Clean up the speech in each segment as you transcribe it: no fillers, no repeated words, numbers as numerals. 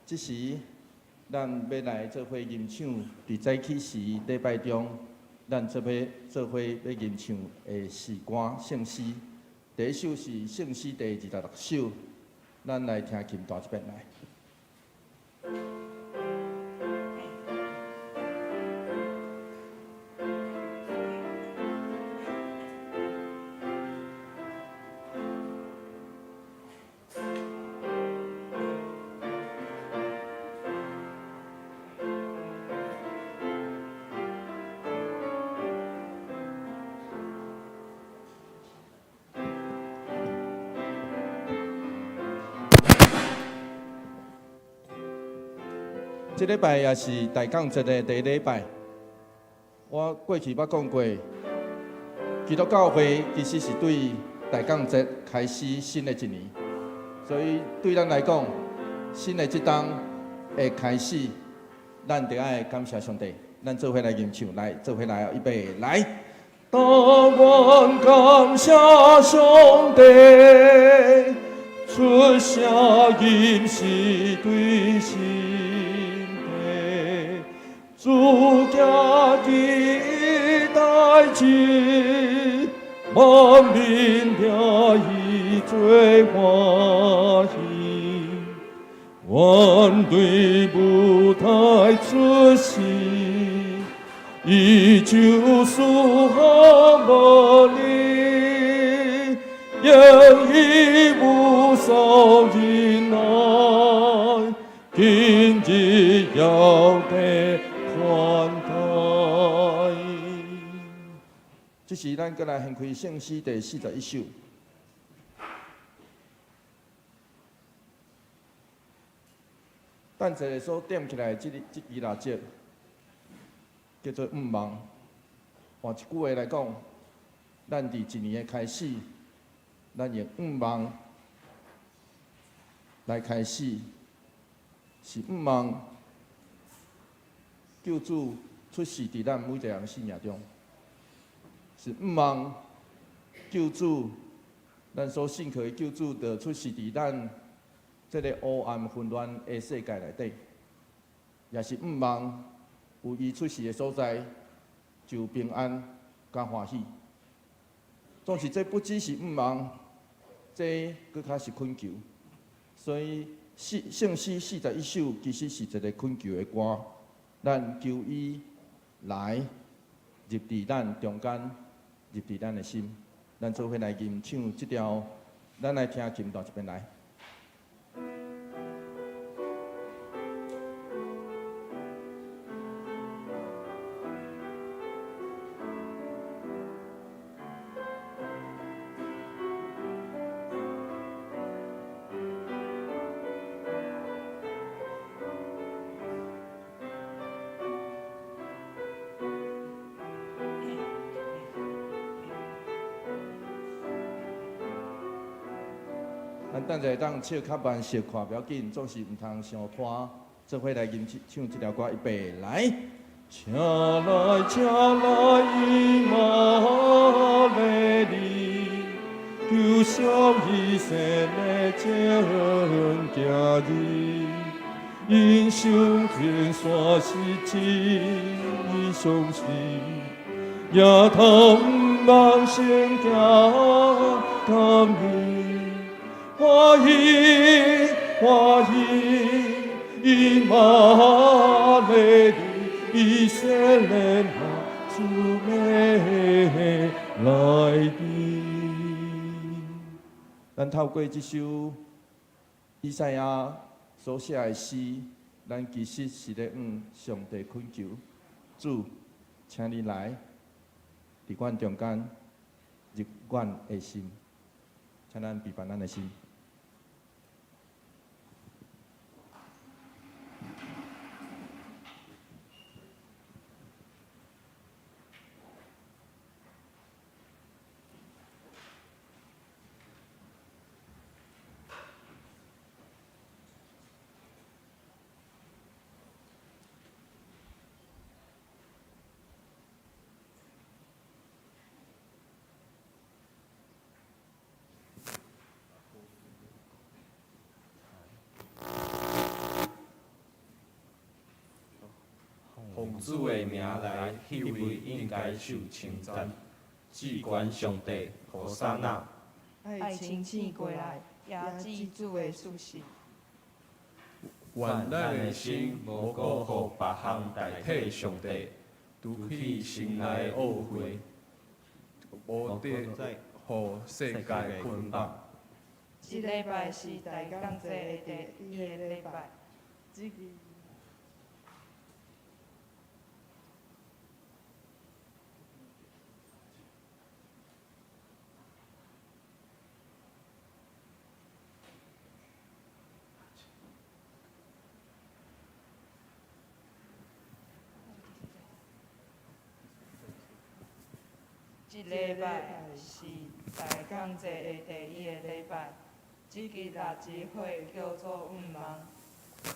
這時，咱欲來做伙吟唱，佇早起時禮拜中，咱做伙做伙欲吟唱的詩歌聖詩。第一首是聖詩第26首，咱來聽琴彈一遍來。這禮拜也是大降節的第一禮拜。我過去捌講過，基督教會其實是對大降節開始新的一年，所以對咱來講，新的這冬的開始，咱著愛感謝上帝。咱做伙來吟唱，來做伙來，預備來。但願感謝上帝，出聲吟詩對心底，主行奇代誌，萬民聽伊做歡喜。願對母胎出世，伊就賜予無力，願伊無數忍耐，今日要得寬待。這時，咱閣來掀開聖詩第41首。等一下所點起來這個這支蠟燭，叫做毋望。換一句話來講，咱佇一年的開始，咱用毋望來開始，是毋望救主出世佇咱每一個人生命中，是毋望救主，咱所信靠的救主，就出世佇咱這个黑暗混亂的世界內底，也是毋望有伊出世的所在，就平安佮歡喜。總是這不只是毋望，這閣較是懇求。所以聖詩41首其實是一個懇求的歌，咱求伊來入佇咱中間，入佇咱的心。咱做伙來吟唱這條，咱來聽琴彈一遍來。咱等者當唱較慢小看不要緊，總是毋通傷拖。做伙來吟唱這條歌，預備來。請來，請來，以馬內利，求賞以色列正行義，因受天山是真相信，也通望先行感恩，歡喜歡喜，以馬內利。以色列主美來的。咱透過這首以賽亞所寫的詩，咱其實是咧向上帝懇求，主，請你來，佇阮中間入阮的心，請咱備辦咱的心。奉主的名來，彼位應該受稱讚。至懸上帝，和散那。愛清醒過來，抑制主的屬性。願咱的心無閣予別項代替上帝，除去心內惡血，無得予世界捆綁。這禮拜是大降祭的第一个禮拜。這這禮拜是大降祭的第一个禮拜。這支蠟燭火叫做盼望，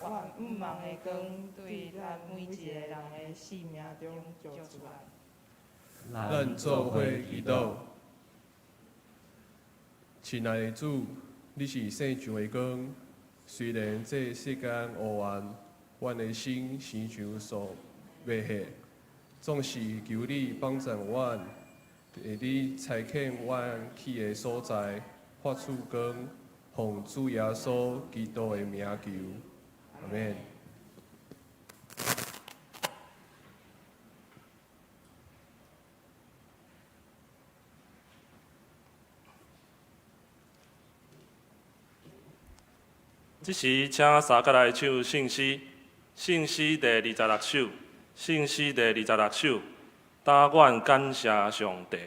願盼望的光對咱每一个人的生命中照出來。咱做伙祈禱。親愛的主，你是世上的光，雖然這世間黑暗，阮的心生像素袂血，總是求你幫助阮，會你差遣阮去的所在，發出光，奉主耶穌基督的名求，阿們。這時，請三角來唱聖詩，聖詩第26首，聖詩第26首，但願感謝上帝。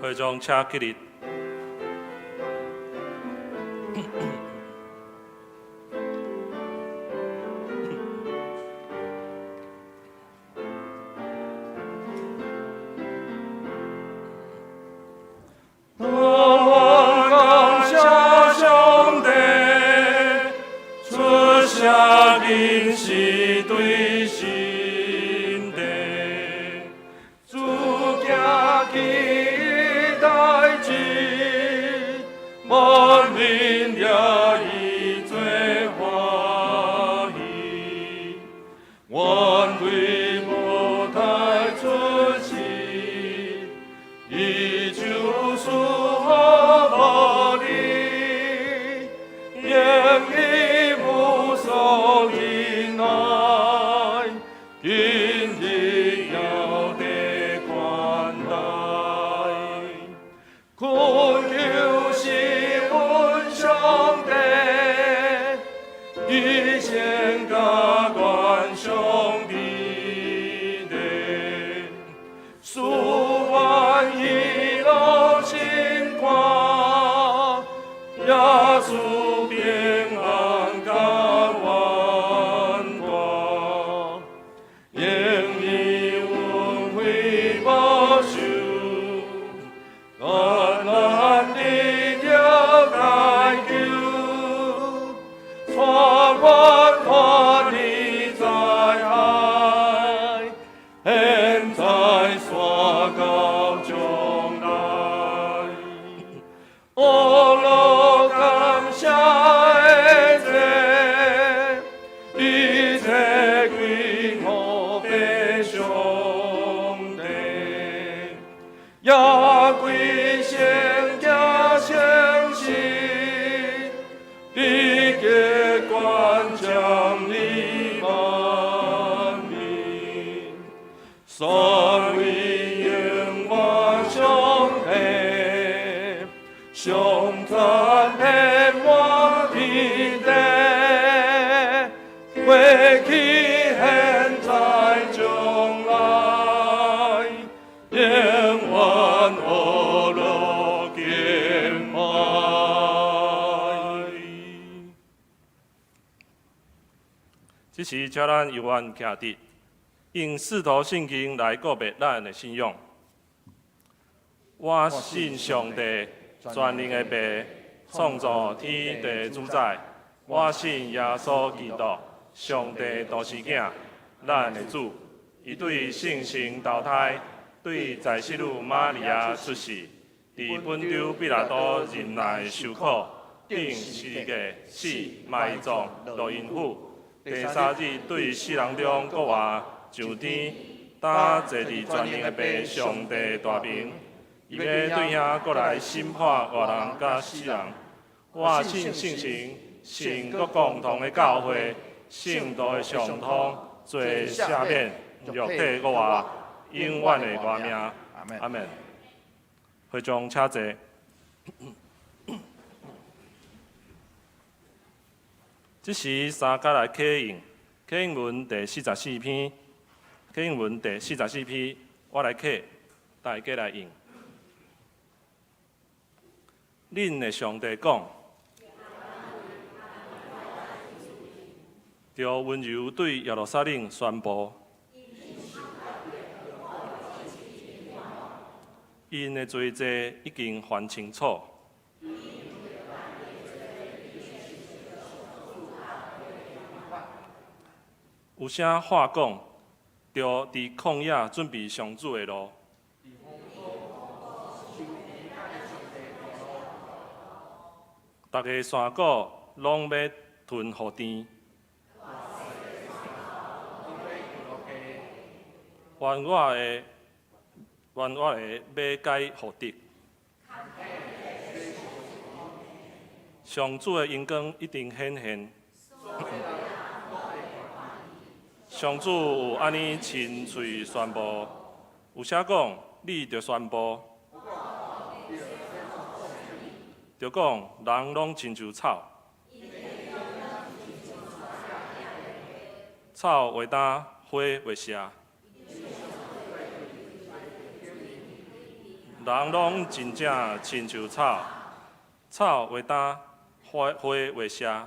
會眾請起立。但願感謝上帝，出聲音是對心地，主行奇代誌，萬民也伊做歡喜，願對母胎出世，伊就賜福予你，願伊無數仁愛，今日猶得款待。懇求是阮上帝，伊先甲願上帝的，賜阮喜樂心肝，耶穌平安甲阮帶，願伊恩惠保守，安安得著解救，帶阮脫離災害，現在煞到將來。阿樂感謝的祭，一切歸予父上帝，也歸聖潔聖神，直結關將你萬民，三位永遠上帝，上讚遍滿天地，過去現在將來，永遠阿樂敬拜。這時，請咱猶原徛佇，用使徒信經來告白咱的信仰。我信上帝，全能的父，創造天地主宰。我信耶穌基督，上帝獨生囝，咱的主。伊對聖神投胎，對在聖女瑪利亞出世，佇本丟彼拉多忍耐受苦，釘十字架死埋葬，落陰府。第三日對死人中復活，上天，擔坐佇全能的父上帝大爿。伊欲對遐閣來審判活人佮死人。我信聖神，聖國共同的教會，聖徒的相通，罪赦免，肉體復活，永遠的活命。阿門。會眾請坐。這時三角來啟應，啟應文第四十四篇，啟應文第四十四篇，我來啟，大家來應。恁的上帝講，著溫柔對耶路撒冷宣布，𪜶的罪債已經還清楚。有聲話講，著佇曠野準備上主的路。逐个山谷攏欲吞予甜，彎我的彎我的欲改予直。上主的榮光一定顯現。上主有按呢親喙宣布，有寫講，你著宣布，著講人攏親像草，草會焦，花會謝，人攏真正親像草，草會焦，花會謝。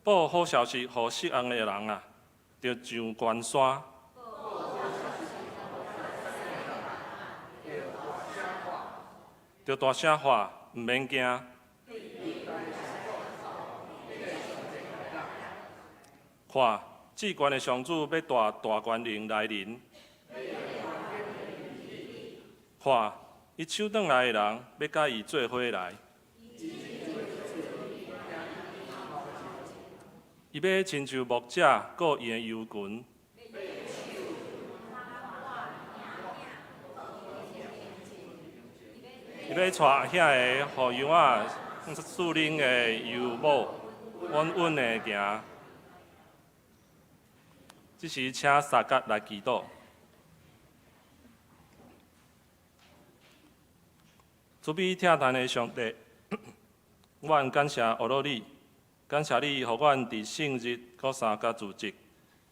報好消息予錫安的人啊，著上懸山，著大聲喊，毋免驚。看，至懸的上主欲帶大權能來臨。看，伊手轉來的人欲佮伊做伙來。伊欲親像牧者顧伊的羊群，伊欲帶遐个予羊仔屬靈的羊母穩穩的行。這時，請三角來祈禱。慈悲疼咱的上帝，阮感謝阿羅你。感謝你，予阮佇聖日閣三角聚集，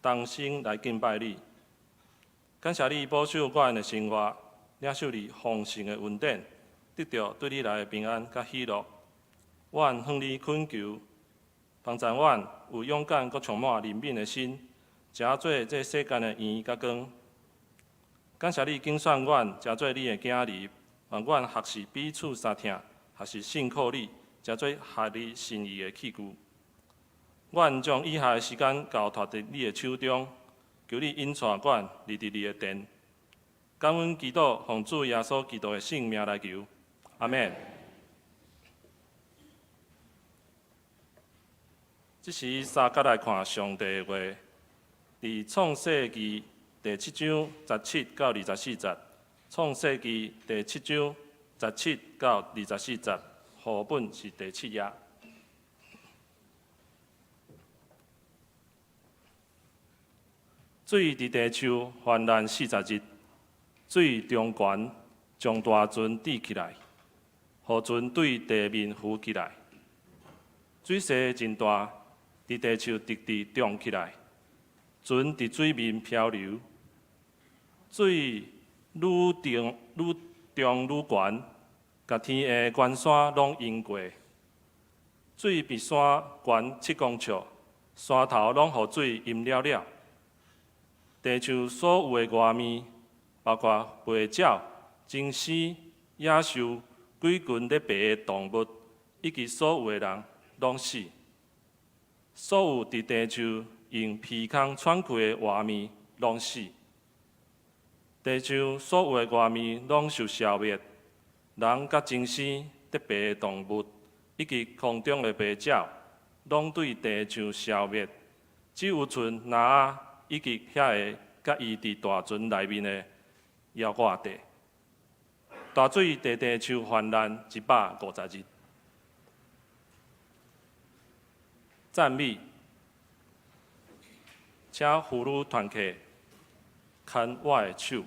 同心來敬拜你。感謝你保守阮的生活，領受你豐盛的恩典，得著對你來的平安佮喜樂。阮向你懇求，幫助阮有勇敢閣充滿憐憫的心，成做這世間的鹽佮光。感謝你揀選阮，成做你的囝兒，願阮學習彼此相疼，學習信靠你，成做合你心意的器具。阮將以下的時間交託佇你的手中，求你引帶阮入佇你的殿。感恩祈禱，奉主耶穌基督的聖名來求，阿們。這時，三角來看上帝的話，佇創世記第七章十七到二十四節。創世記第七章十七到二十四節，和本是第七頁。水佇地樹泛濫四十日，水中懸將大船支起來，予船對地面浮起來。水勢真大，佇地樹直直漲起來，船佇水面漂流。水愈漲愈漲愈懸，共天下懸山攏淹過。水比山懸7公尺，山頭攏予水淹了了。地上所有的外物，包括飞鳥、螽斯、野獸、鬼群咧爬的動物，以及所有的人，攏死。所有佇地上用鼻孔喘氣的活物，攏死。地上所有的外物攏受消滅，人佮螽斯、咧爬的動物，以及空中的飛鳥，攏對地上消滅。只有賰挪亞以及遐个佮伊佇大船內面的猶活著。大水佇地上泛濫150日。讚美，請婦女團契牽我的手。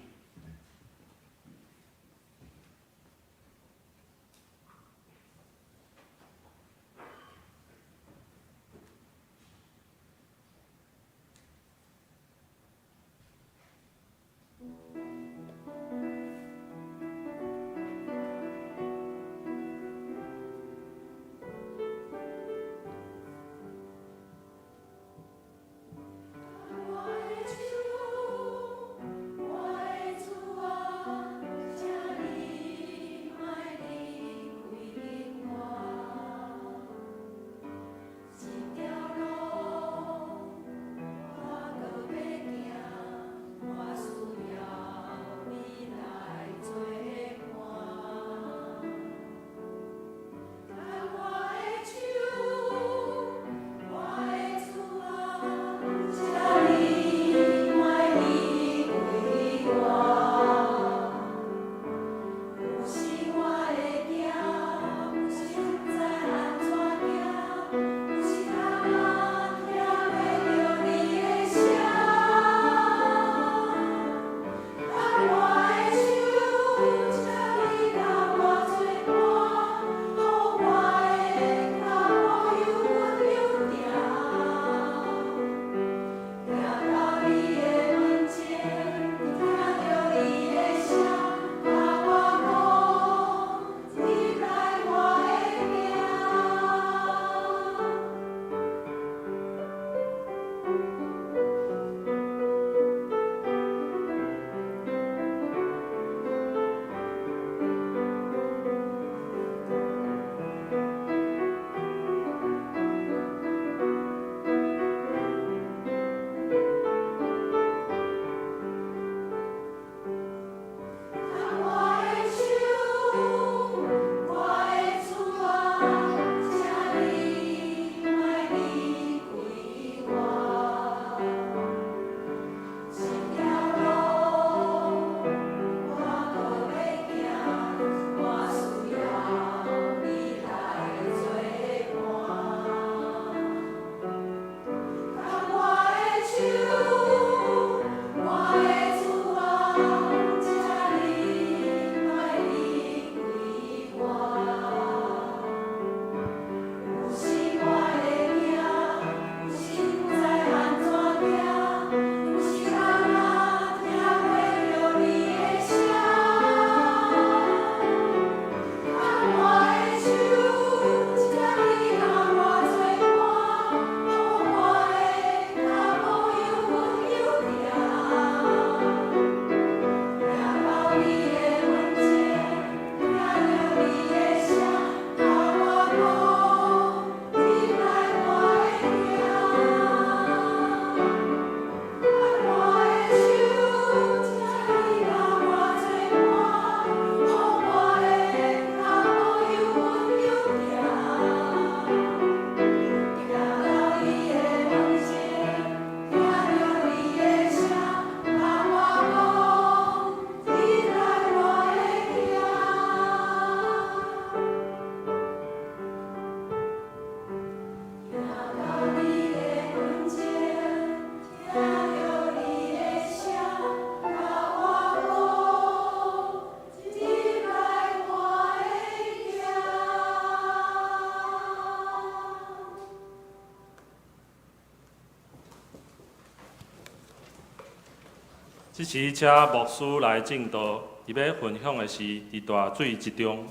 這時，請牧師來證道，伊欲分享的是佇大水之中。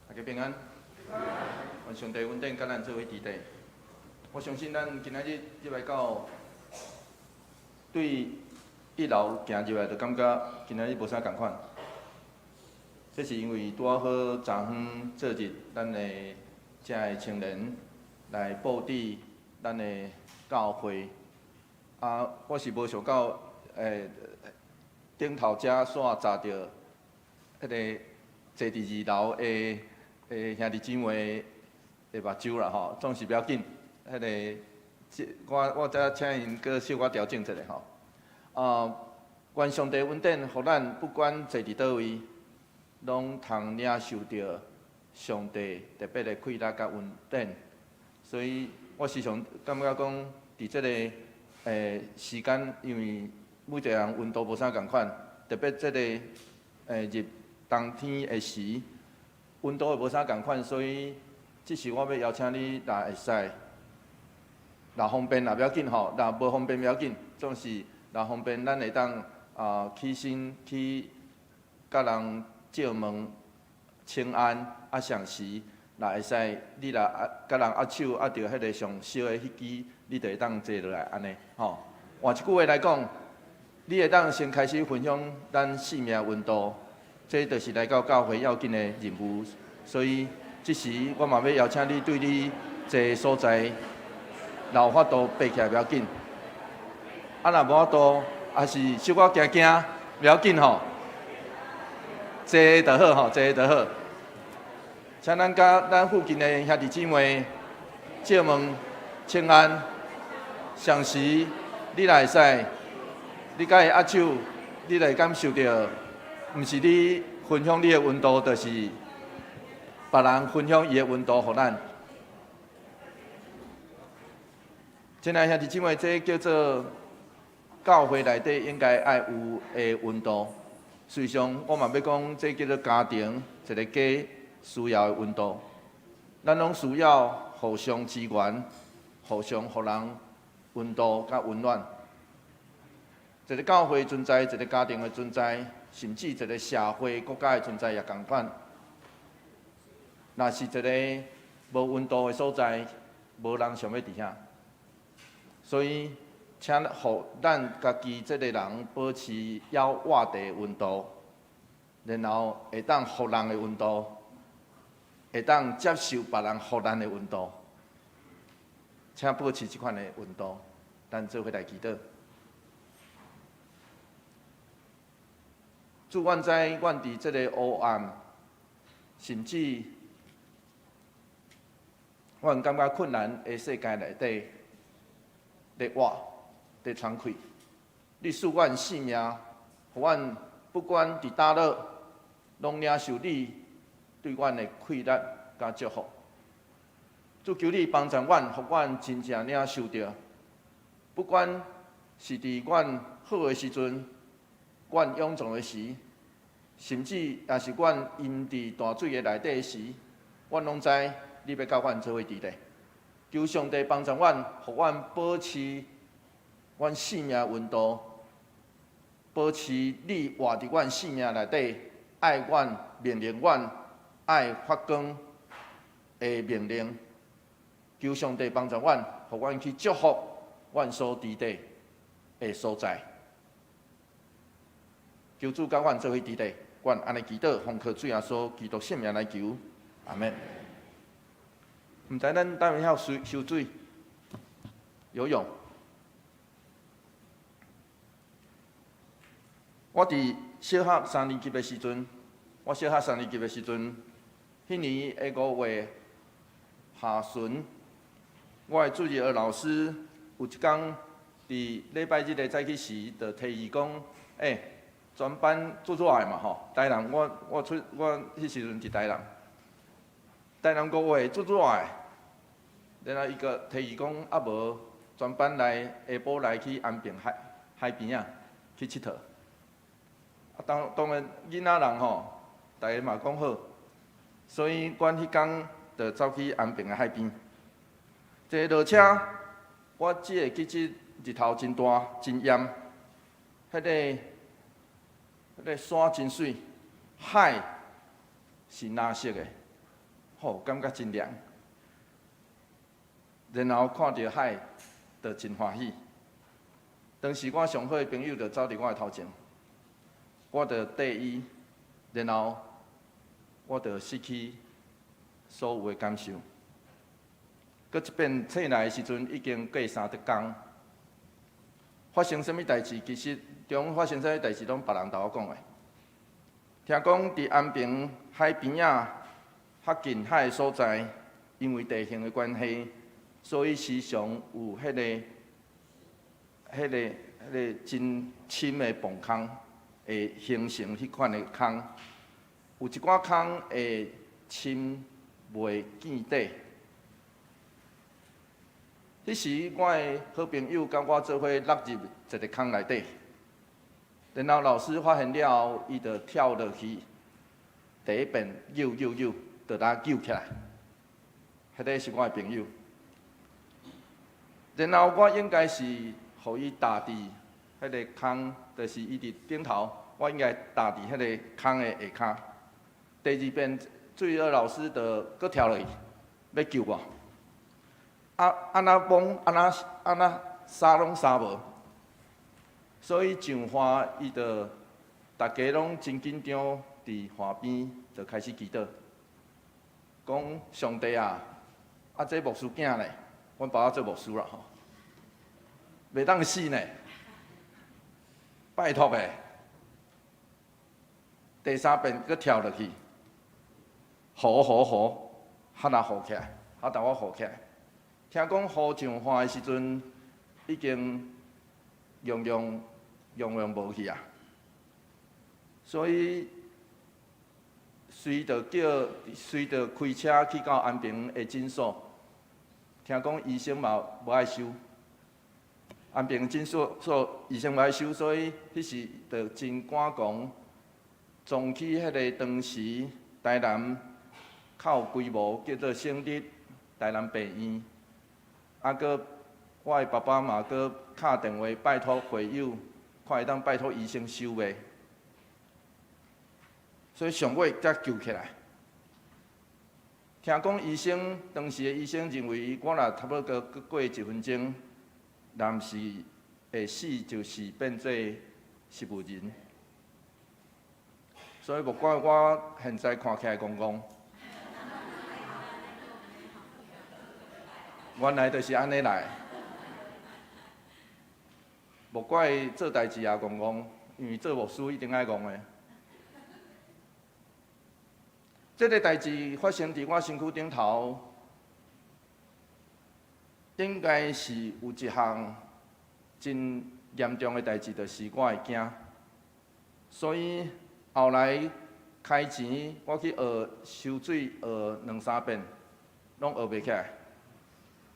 大家平安，願上帝恩典佮咱做伙佇底。我相信咱今仔日入來到對一樓行入來就感覺今仔日無啥仝款。這是因為拄仔好昨昏做日，咱的遮的青年來布置咱的教會。啊，我是無想到，頂頭遮線砸著彼个坐佇二樓的兄弟姊妹的目睭啦吼，總是不要緊。彼个，這我才請𪜶閣小可調整一下吼。啊，願上帝恩典，予咱不管坐佇佗位，攏通領受著上帝特別的氣力佮恩典。所以我時常感覺講，佇這个時間，因為每一個人溫度無啥仝款，特別這个入冬天的時，溫度會無啥仝款，所以這時我欲邀請你，若會使，若方便也不要緊吼，若無方便不要緊，總是若方便，咱會當啊起身去佮人借問請安啊，相時若會使，你若佮人握手握著彼个上燒的彼支，你就會當坐落來按呢吼。換一句話來講，你會當先開始分享咱生命溫度，這就是來到教會要緊的任務。所以，這時我嘛欲邀請你對你坐的所在，若有法度爬起來不要緊。啊，若無法度，抑是小可驚驚，不要緊吼，坐就好吼，坐就好。請咱佮咱附近的兄弟姊妹借問請安，相時你若會使，你佮伊握手，你就會感受著，毋是你分享你的溫度，就是別人分享伊的溫度予咱。親愛兄弟姊妹，這叫做教會內底應該愛有的溫度。事實上，我嘛欲講，這叫做家庭一个家需要的溫度。咱攏需要互相支援，互相予人溫度佮溫暖。一个教會存在，一个家庭的存在，甚至一个社會、國家的存在也仝款。若是一个無溫度的所在，無人想欲佇遐。所以，請予咱家己這个人保持猶活的溫度，然後會當予人的溫度，會當接受別人予咱的溫度。請保持這款的溫度，咱做伙來祈禱。主，阮知，阮佇這个黑暗，甚至阮感覺困難的世界內底，咧活，咧喘氣。你賜阮性命，予阮不管佇佗落，攏領受你對阮的氣力佮祝福。主，求你幫助阮，予阮真正領受著，不管是佇阮好的時陣，阮勇壯的時，甚至也是阮淹佇大水的內底時，阮攏知你欲佮阮做伙佇咧。求上帝幫助阮，予阮保持阮性命溫度，保持你活佇阮性命內底，愛阮、命令阮愛發光的命令。求上帝幫助阮，予阮去祝福阮所佇咧的所在。求主佮阮做伙佇咧，阮按呢祈禱，奉靠主耶穌基督聖名來求，阿們。毋知咱佗位曉游水、游泳。我佇小學三年級的時陣，我小學三年級的時陣，彼年的五月下旬，我的主日學老師有一工佇禮拜日的早起時，就提議講：欸，全班做做的嘛吼，台南我我出我彼時陣佇台南，台南五月做做的，然後伊閣提議講：啊無全班來下晡來去安平海海邊仔去𨑨迌。啊，當當然囡仔人吼，逐家嘛講好，所以阮彼工就走去安平的海邊。坐落車，我只會記得日頭真大真炎，彼个山真媠，海是藍色的，吼，感覺真涼。然後看著海，就真歡喜。當時我上好的朋友就走佇我的頭前，我就綴伊，然後我就失去所有的感受。閣一遍醒來的時陣，已經過3-多工。發生啥物代誌？其實中發生啥物代誌，攏別人共我講的。聽講佇安平海邊仔較近海的所在，因為地形的關係，所以時常有彼個真深的崩空會形成彼款的空，有一寡空會深袂見底。彼時我的好朋友佮我做伙落入一个空內底，然後老師發現了後，伊就跳落去，第一遍救救救，就共救起來。彼个是我的朋友。然後我應該是予伊踏佇彼个空，就是伊佇頂頭，我應該踏佇彼个空的下跤。第二遍，水學老師就閣跳落去，欲救我。啊，按怎摸，按怎按怎捎攏捎無，所以上岸伊就逐家攏真緊張，佇岸邊就開始祈禱，講上帝啊，啊這牧師囝呢，阮爸爸做牧師啦吼，袂當死呢，拜託的。第三遍閣跳落去，雨雨雨，較若浮起來，較共我浮起來。聽講浮上岸的時陣，已經樣樣樣樣無去啊，所以隨著叫隨著開車去到安平的診所，聽講醫生嘛無愛收，安平診所所醫生無愛收，所以彼時就真趕狂，送去彼个當時台南較有規模叫做省立台南病院。啊，閣我的爸爸嘛，閣敲電話拜託會友，看會當拜託醫生收袂。所以上尾才救起來。聽講醫生當時的醫生認為，我若差不多閣過一分鐘，若毋是會死，就是變做植物人。所以莫怪我現在看起來戇戇。原來就是按呢來，莫怪做代誌也戇戇，因為做牧師一定愛戇的。這个代誌發生佇我身軀頂頭，應該是有一項真嚴重的代誌，就是我會驚。所以後來開錢，我去學游水，學兩三遍，攏學袂起來。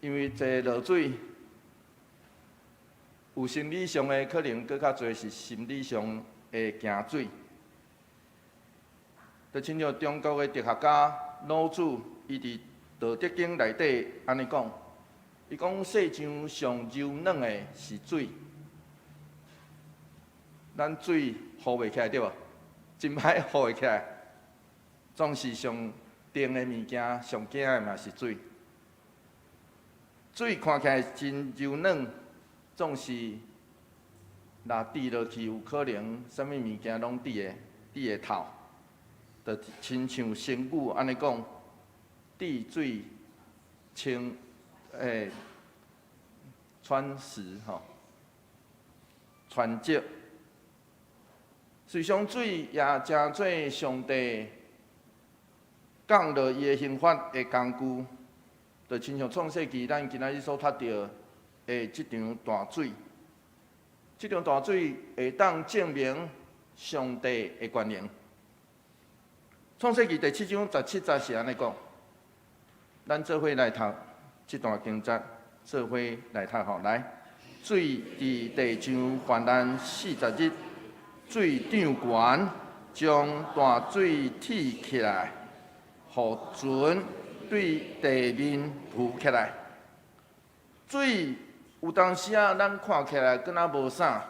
因為坐落水有生理上的可能，閣較濟是心理上會驚水。就親像中國的哲學家老子，伊佇《道德經》內底按呢講，伊講世上上柔軟的是水，咱水浮袂起來對無？真歹浮會起來，總是上重的物件，上驚的嘛是水。水看起來真柔軟，總是若滴落去，有可能啥物物件攏滴會透，就親像成語按呢講，滴水穿穿石吼，穿石。實際上水也誠做上帝降落伊的刑罰的工具，就親像創世記咱今仔日所讀著的這場大水，這場大水會當證明上帝的權能。創世記第七章十七節是按呢講，咱做伙來讀這段經節，做伙來讀吼，來，水佇地上泛濫四十日，水漲懸，將大水鐵起來，予船對地面浮起來。水有當時啊，咱看起來敢若無啥，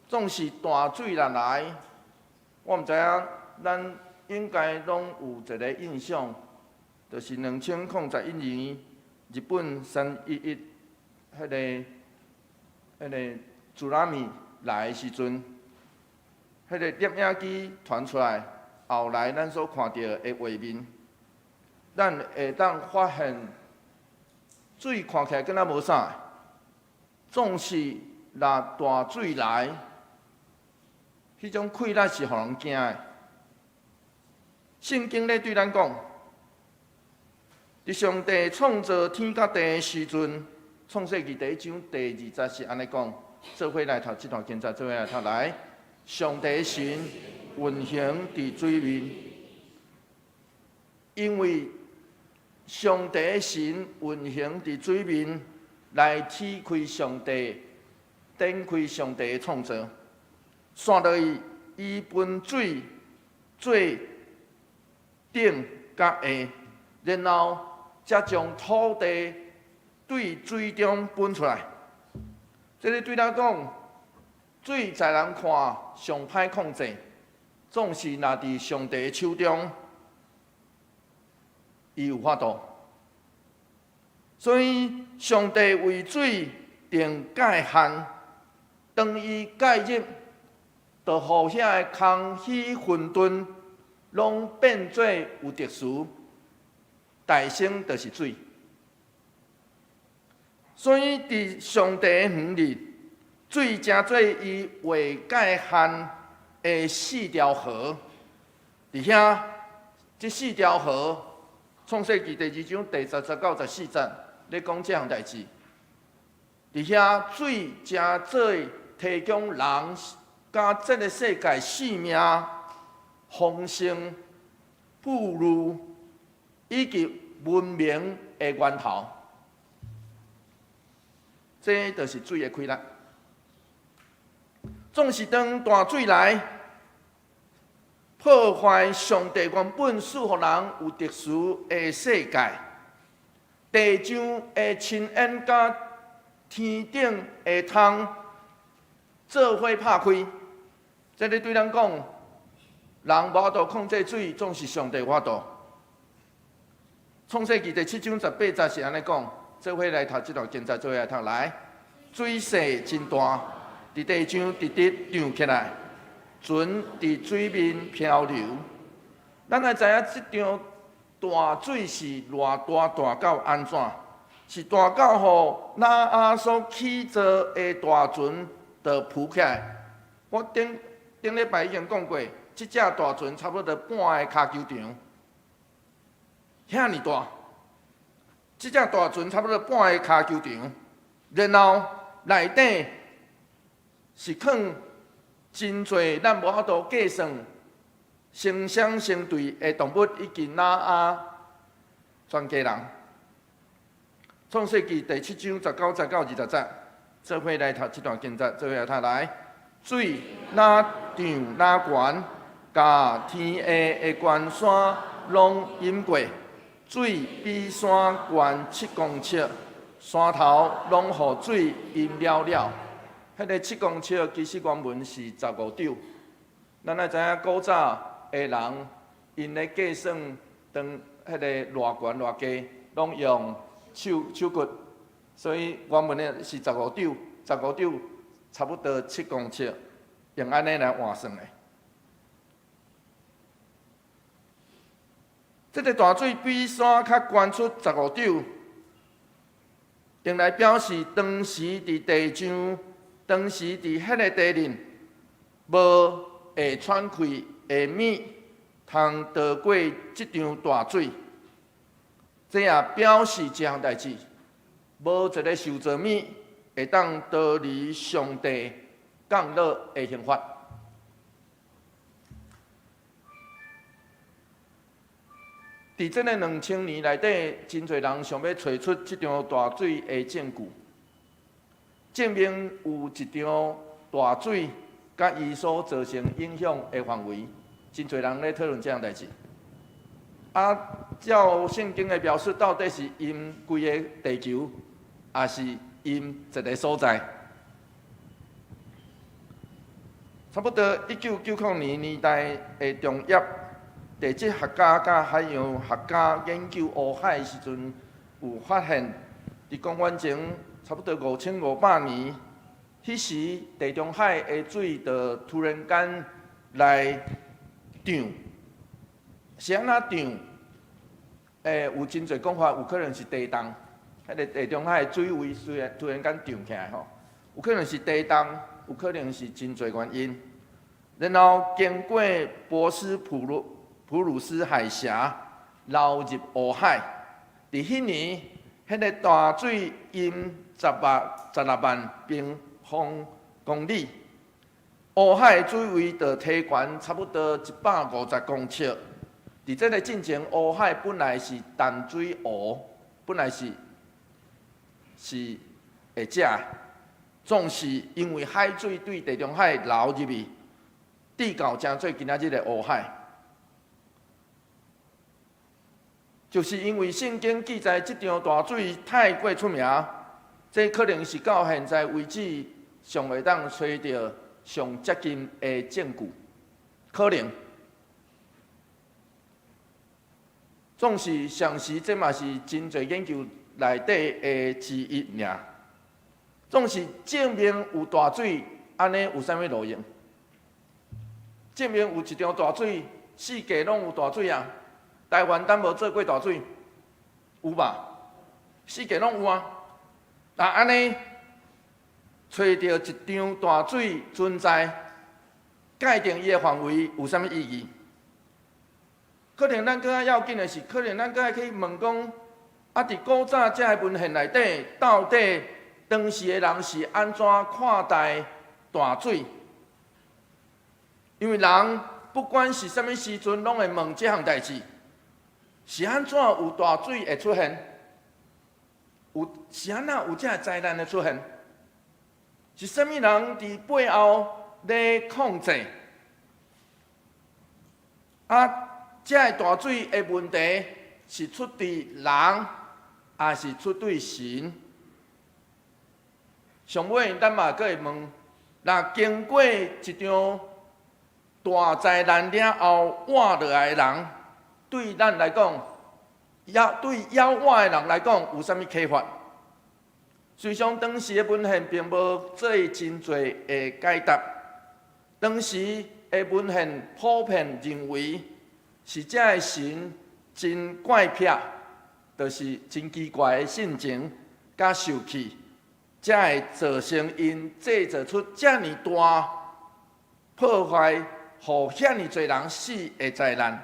總是大水若來，我毋知影，咱應該攏有一个印象，就是2011年日本三一一彼个 tsunami 來的時陣，彼個攝影機傳出來，後來咱所看著的畫面，咱會當發現水看起來敢若無啥，總是若大水來，彼種氣力是予人驚的。聖經咧對咱講，佇上帝創造天佮地的時陣，創世記第一章第二節是按呢講，做伙來讀這段經節，做伙來讀來。上帝神運行佇水面，因為上帝神運行佇水面，來展開上帝，展開上帝的創造。紲落去，伊分水做頂佮下，然後才將土地對水中分出來。這个對咱講，水在人看上歹控制，總是若佇上帝手中，伊有法度。所以上帝為水定界限，當伊介入，就予遐个空虛混沌攏變做有秩序，誕生就是水。所以佇上帝的園裡，水成做伊劃界限的四條河。佇遐，這四條河，創世記第二章第十節到十四節咧講這項代誌。佇遐，水成做提供人佮這个世界生命豐盛、富裕以及文明的源頭。這就是水的氣力。總是當大水來破壞上帝原本賜予人有秩序的世界，地上的深淵佮天頂的窗做伙拍開。這个對咱講，人無法度控制水，總是上帝有法度。創世記第七章十八節是按呢講，做伙來讀這段經節，做伙來讀來。水勢真大，佇地上直直漲起來，船佇水面漂流。咱愛知影這場大水是偌大，大到按怎？是大到予挪亞所起造的大船就浮起來。我頂頂禮拜已經講過，這隻大船差不多半个跤球場，遐爾大。這隻大船差不多半个跤球場，然後內底是囥真濟咱無法度計算成雙成對的動物，以及挪亞全家人。創世記第七章19節到20節，做伙來讀這段經節，做伙來讀來。水若漲若懸，共天下的懸山攏淹過。水比山懸7公尺，山頭攏予水淹了了。彼个七公尺其實原文是15肘。咱愛知影古早的人，𪜶咧計算當彼個偌懸偌低，攏用手手骨，所以原文的是十五肘，十五肘差不多七公尺，用按呢來換算的。這个大水比山較懸出十五肘，用來表示當時佇地上，當時佇彼个地面，無會喘氣的物通渡過這場大水。這也表示一項代誌，無一个受造物會當逃離上帝降落的刑罰。佇這个2000年內底，真濟人想欲揣出這場大水的證據，證明有一場大水佮伊所造成影響的範圍，真濟人咧討論這項代誌。啊，照聖經的描述，到底是淹規个地球，抑是淹一个所在？差不多1990年年代的中葉，地質學家佮海洋學家研究烏海的時陣，有發現，佇公元前差不多5500年，彼彼時地中海的水就突然間來漲，是按怎漲？有真濟講法，有可能是地動，彼個地中海的水位雖然突然間漲起來吼，有可能是地動，有可能是真濟原因。然後經過博斯普魯斯海峽流入黑海，佇彼年，彼個大水淹16萬平方公里，黑海的水位就提懸差不多150公尺。佇這个進前，黑海本來是淡水湖，本來是會食，總是因為海水對地中海流入去，至到成做今仔日的黑海。就是因為聖經記載這場大水太過出名，這可能是到現在為止尚會當揣著上接近的證據，可能。總是上時，這嘛是真濟研究內底的之一爾。總是證明有大水，按呢有啥物路用？證明有一場大水，四界攏有大水啊！台灣敢無做過大水？有吧？四界攏有啊！那按呢，揣著一場大水存在，界定伊的範圍有啥物意義？可能咱閣較要緊的是，可能咱閣愛去問講，啊，佇古早這个文獻內底，到底當時的人是按怎看待大水？因為人不管是啥物時陣，攏會問這項代誌：是按怎有大水會出現？有是按怎有這个災難的出現？是啥物人佇背後咧控制？啊？這个大水的問題是出佇人，抑是出對神？上尾，咱嘛閣會問：若經過一場大災難了後活落來的人，對咱來講，猶對猶活的人來講，有啥物啟發？雖然當時的文獻並無做真濟的解答，當時的文獻普遍認為，是這个神真怪癖，就是真奇怪的性情佮受氣，才會造成𪜶製造出遮爾大破壞，予遐爾濟人死的災難。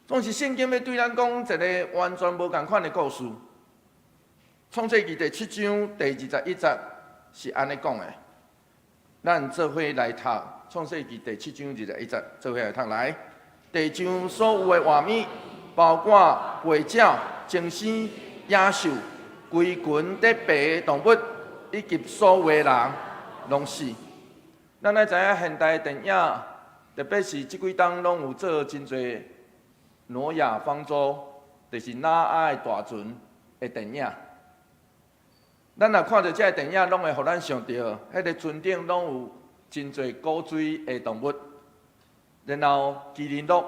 總是聖經欲對咱講一个完全無仝款的故事。創世記第七章第21節是按呢講的，咱做伙來讀創世記第七章二十一節，做伙來讀來。地上所有的活物，包括飛鳥、精牲、野獸、規群咧爬的動物，以及所有的人，攏死。咱愛知影現代電影，特別是這幾冬攏有做真濟挪亞方舟，就是挪亞的大船的電影。咱若看著這个電影，攏會予咱想著，彼个船頂攏有真濟古錐的動物。然後麒麟鹿，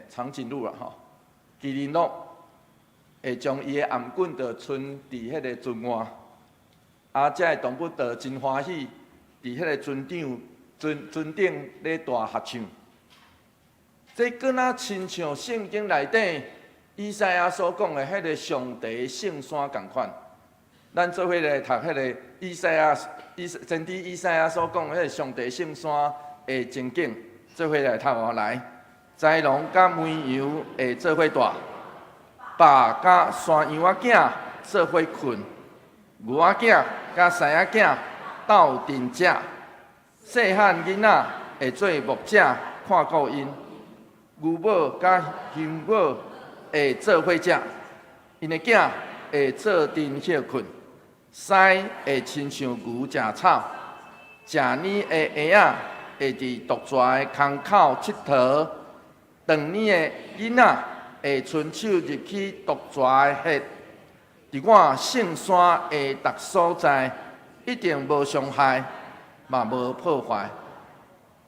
長頸鹿啦吼，麒麟鹿會將伊的頷頸就伸佇彼个船外，啊，這个動物就真歡喜，佇彼个船頂船頂咧大合唱。這敢若親像聖經內底以賽亞所講的彼个上帝聖山仝款。咱做伙來讀彼个以賽亞以先知以賽亞所講的彼个上帝聖山的情景。做伙來讀哦，來，豺狼佮綿羊會做伙蹛，豹佮山羊仔囝做伙睏，牛仔囝佮獅仔囝鬥陣食，細漢囡仔會做牧者看顧𪜶，牛母佮熊母會做伙食，𪜶的囝會做陣歇睏，獅會親像牛食草，食奶的嬰仔會佇毒蛇的空口𨑨迌，斷奶的囡仔會伸手入去毒蛇的穴。佇我聖山的逐所在，一定無傷害，嘛無破壞。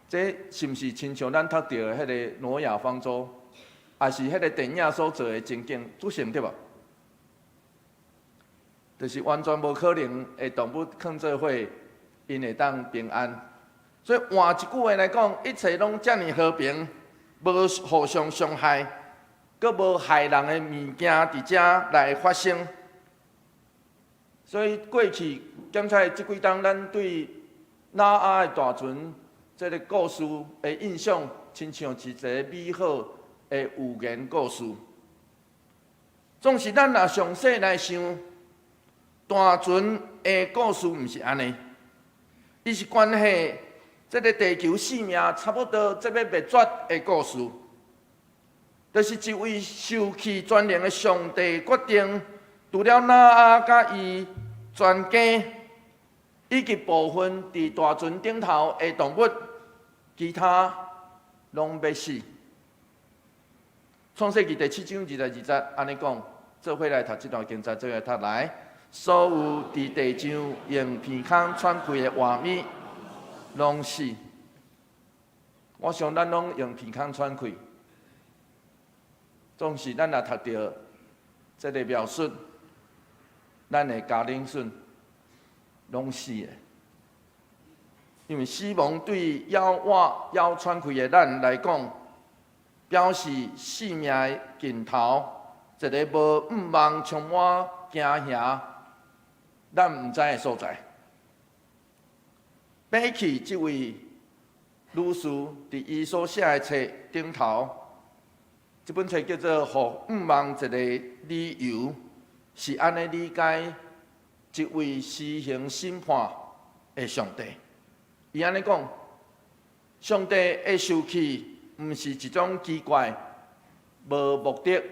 這是毋是親像咱讀著的彼个挪亞方舟，抑是彼个電影所做的情景，足像對無？就是完全無可能的動物囥做伙，𪜶會當平安。所以換一句話來講，一切攏遮爾和平，無互相傷害，閣無害人的物件佇遮來發生。所以過去檢查這幾冬，咱對挪亞的大船這个故事的印象，親像是一个美好的寓言故事。總是咱若詳細來想，大船的故事毋是按呢，伊是關係這个地球生命差不多這欲滅絕的故事，就是一位受氣全能的上帝決定，除了挪亞佮伊全家，以及部分佇大船頂頭的動物，其他攏欲死。創世記第七章22節按呢講，做伙來讀這段經節，做伙來讀來。所有佇地上用鼻孔喘氣的活物，攏死。我想咱攏用鼻孔喘氣，總是咱若讀著這个描述，咱的家庭孫攏死的。因為死亡對猶活猶喘氣的咱來講，表示生命的盡頭，一个無向望、充滿驚嚇、咱毋知的所在。比起這位女士佇伊所寫的冊頂頭，這本冊叫做《予向望一个理由》，是按呢理解一位施行審判的上帝。伊按呢講，上帝的受氣毋是一種奇怪、無目的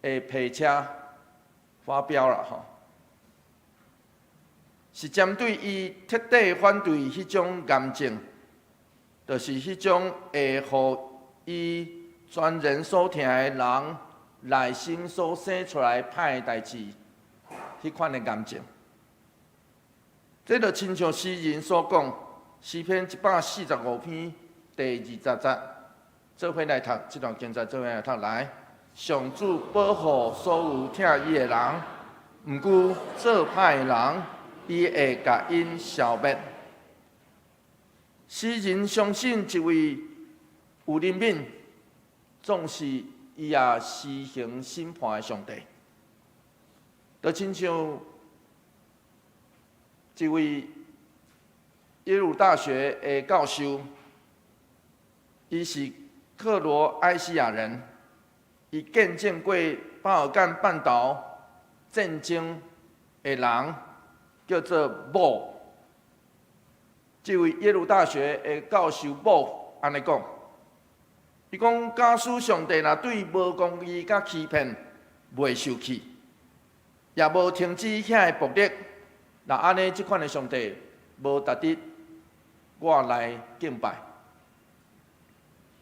的脾氣發飆啦吼，是針對伊徹底反對彼種癌症，就是彼種會予伊全然所疼的人內心所生出來歹的代誌，彼款的癌症。這就親像詩人所講，詩篇145篇第20節，做伙來讀這段經節，做伙來讀來。上主保護所有疼伊的人，毋過做歹的人，伊會共𪜶消滅。詩人相信一位有憐憫、總是伊也施行審判的上帝，就親像一位耶魯大學的教授，伊是克羅埃西亞人，伊見證過巴爾幹半島戰爭的人，叫做莫。這位耶魯大學的教授莫按呢講，伊講假使上帝若對無公義佮欺騙袂受氣，也無停止遐个暴力，若按呢這款的上帝無值得我來敬拜。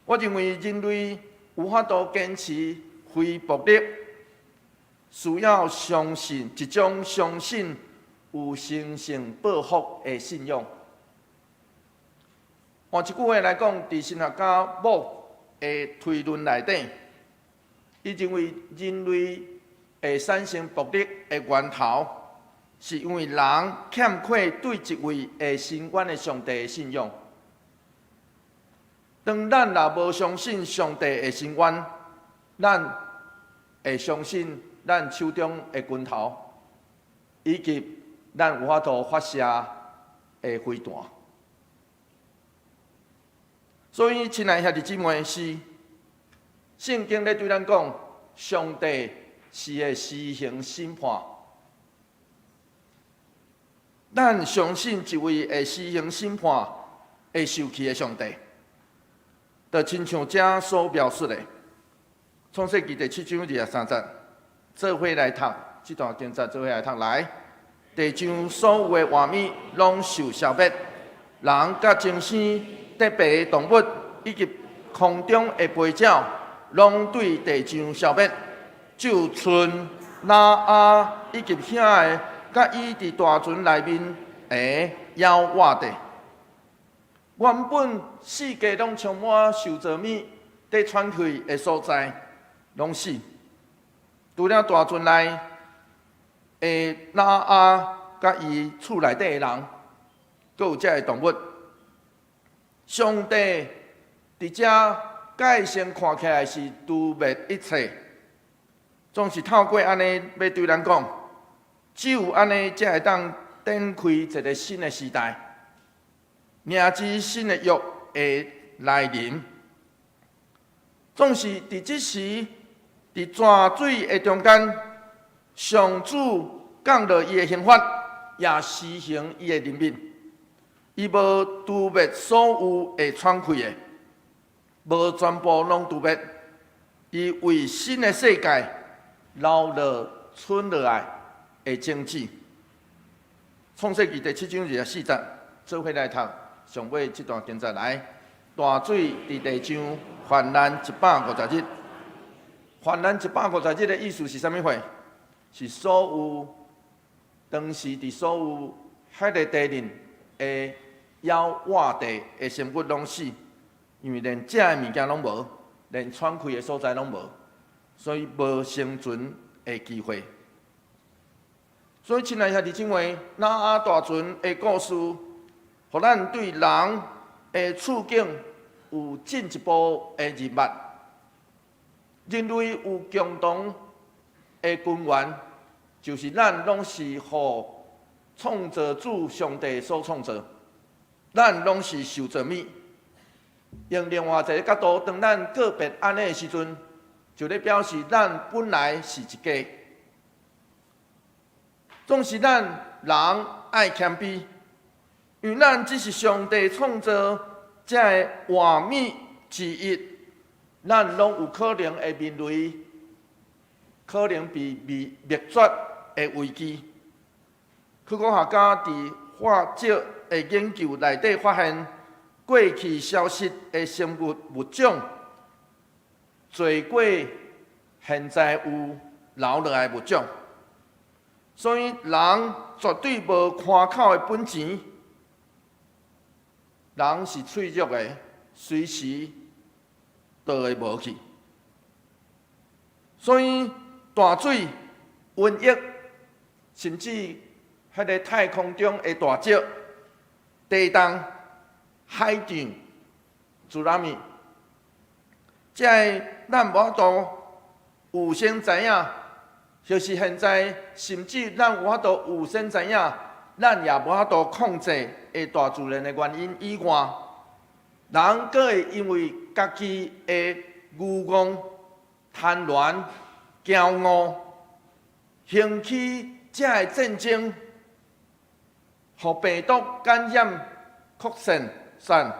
我認為人類有法度堅持非暴力，需要相信一種相信有神聖報復的信仰。換一句話來講，佇神學家莫的推論內底，伊認為人類會產生暴力的源頭，是因為人欠缺對一位會伸冤的上帝的信仰。當咱若無相信上帝會伸冤，咱會相信咱手中的拳頭，以及咱有法度發射的飛彈。所以，親愛兄弟姊妹，是聖經咧對咱講，上帝是會施行審判。咱相信一位會施行審判、會受氣的上帝，就親像這所描述的，創世記第七章23節，做伙來讀這段經節，做伙來讀來。地上所有的活物攏受消滅，人佮精生特別的動物以及空中的飛鳥，攏對地上消滅，就賰挪亞以及兄的，佮伊佇大船內面的猶活著。原本四界攏充滿受造物佇喘氣的所在，攏死。除了大船內。的挪亞佮伊厝內底的人，閣有遮的動物。上帝佇遮界先看起來是誅滅一切，總是透過按呢欲對咱講，只有按呢才會當展開一個新的時代，迎接新的約的來臨。總是佇這時，佇泉水的中間，上主降落伊的刑罰，也施行伊的憐憫。伊無誅滅所有會喘氣的，無全部攏誅滅。伊為新的世界留落存落來的種子。創世記第七章二十四節，做伙來讀上尾這段經節來。大水佇地上泛濫150日，泛濫一百五十日的意思是啥物貨？是所有當時佇所有彼个地面的枵活地的生物攏死，因為連食的物件攏無，連喘氣的所在攏無，所以無生存的機會。所以，親愛兄弟姊妹，挪亞大船的故事，予咱對人的處境有進一步的認識。人類有共同的根源，就是咱攏是予創造主上帝所創造，咱攏是受造物。用另外一個角度，當咱個別按呢的時陣，就咧表示咱本來是一家。總是咱人愛謙卑，因為咱只是上帝創造這个活物之一，咱攏有可能會面臨可能被滅滅絕的危機。科學家佇化石的研究內底發現，過去消失的生物物種，濟過現在有留落來物種。所以人絕對無看口的本錢，人是脆弱的，隨時都會無去。所以大水、瘟疫，甚至彼个太空中的大石、地動、海漲、津波，這个咱無法度預先知影，就是現在，甚至咱有法度預先知影，咱也無法度控制的大自然的原因以外，人閣會因為家己的愚妄、貪婪、驕傲，興起這个戰爭，予病毒感染擴散散，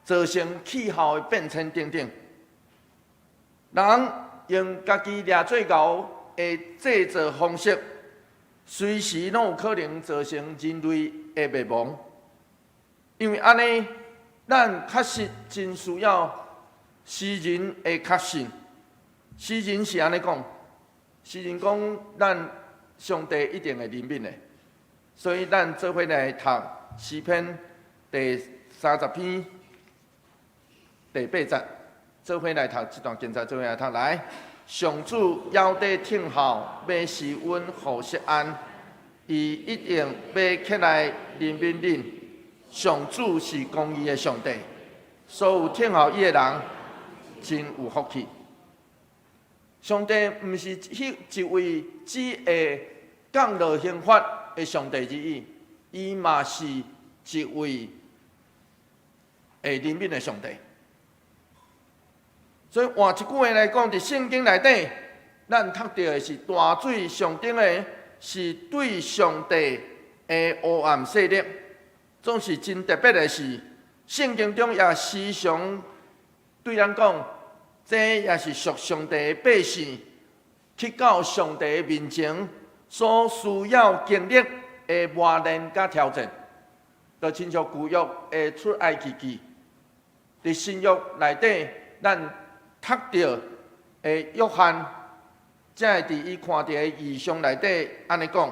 造成氣候的變遷等等。人用家己掠做猴的製造方式，隨時攏有可能造成人類的滅亡。因為按呢，咱確實真需要詩人的確信。詩人是按呢講，詩人講咱上帝一定會憐憫的，所以咱做伙來讀詩篇第三十篇第八節，做伙來讀這段經節，做伙來讀來。上主猶佇聽候，欲施恩予錫安，伊一定欲起來憐憫恁。上主是公義的上帝，所有聽候伊的人真有福氣。上帝毋是彼一位只會降落刑罰的上帝而已，伊嘛是一位會憐憫的上帝。所以換一句話來講，佇聖經內底，咱讀著的是大水象徵的，是對上帝的黑暗勢力。總是真特別的是，聖經中也時常對咱講，這也是屬上帝的百姓去到上帝的面前所需要經歷的磨練佮挑戰，就親像舊約的出埃及記，佇新約內底，咱讀著的約翰，才會佇伊看著的異象內底按呢講，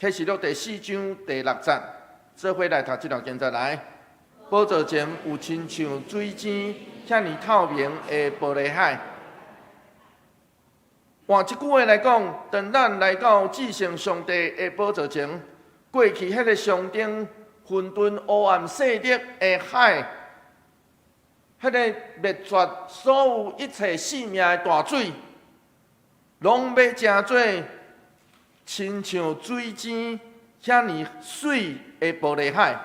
啟示錄第四章第六節，做伙來讀這段經節來。寶座前有親像水晶遐爾透明的玻璃海。換一句話來講，當咱來到至聖上帝的寶座前，過去彼個象徵混沌黑暗勢力的海，彼個滅絕所有一切生命的大水，攏欲成做親像水晶遐爾媠的玻璃海。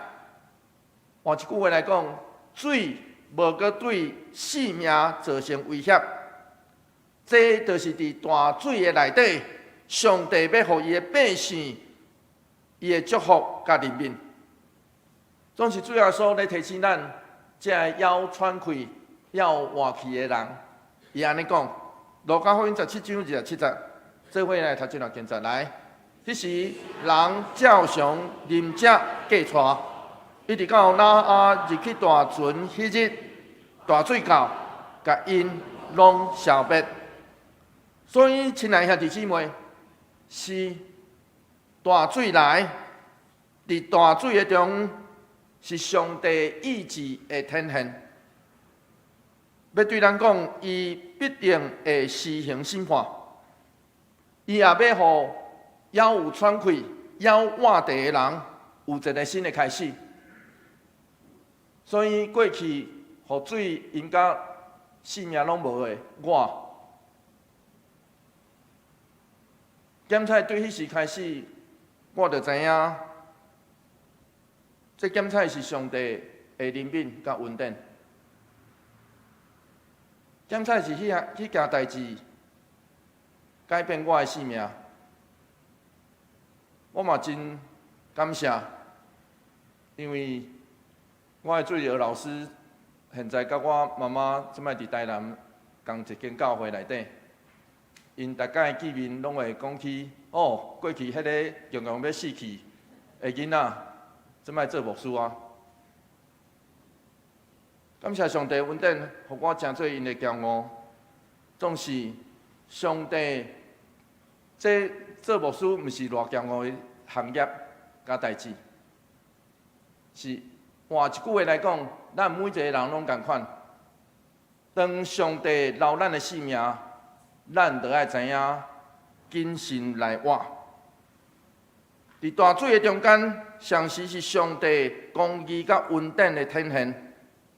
換一句話來講，水無閣對生命造成威脅。這就是佇大水的內底，上帝欲予伊的百姓，伊的祝福佮憐憫。總是主耶穌咧提醒咱，這个猶喘氣、猶活去的人，伊按呢講，路加福音17章27節，做伙來讀這段經節來。彼時人照常啉食嫁娶，一直到挪亞入去大船彼日，大水到，共𪜶攏消滅。所以，親愛兄弟姊妹，是大水來，佇大水的中，是上帝意志的展現。欲對咱講，伊必定會施行審判，伊也欲予猶有喘氣、猶活著的人有一个新的開始。所以過去予水淹甲性命攏無的我，檢採對彼時開始，我就知影，這檢採是上帝的憐憫佮恩典。檢採是彼項彼件代誌改變我的性命，我嘛真感謝，因為我的主日學老師現在佮我媽媽這擺佇台南仝一間教會內底，𪜶逐擺見面攏會講起，哦，過去彼个強強欲死去的囡仔，這擺做牧師啊。感謝上帝恩典，予我成做𪜶的驕傲。總是上帝，這做牧師毋是偌驕傲的行業佮代誌，是換一句話來講，咱每一个人攏仝款。當上帝留咱的性命，咱就愛知影謹慎來活。佇大水的中間，常時是上帝公義佮恩典的展現。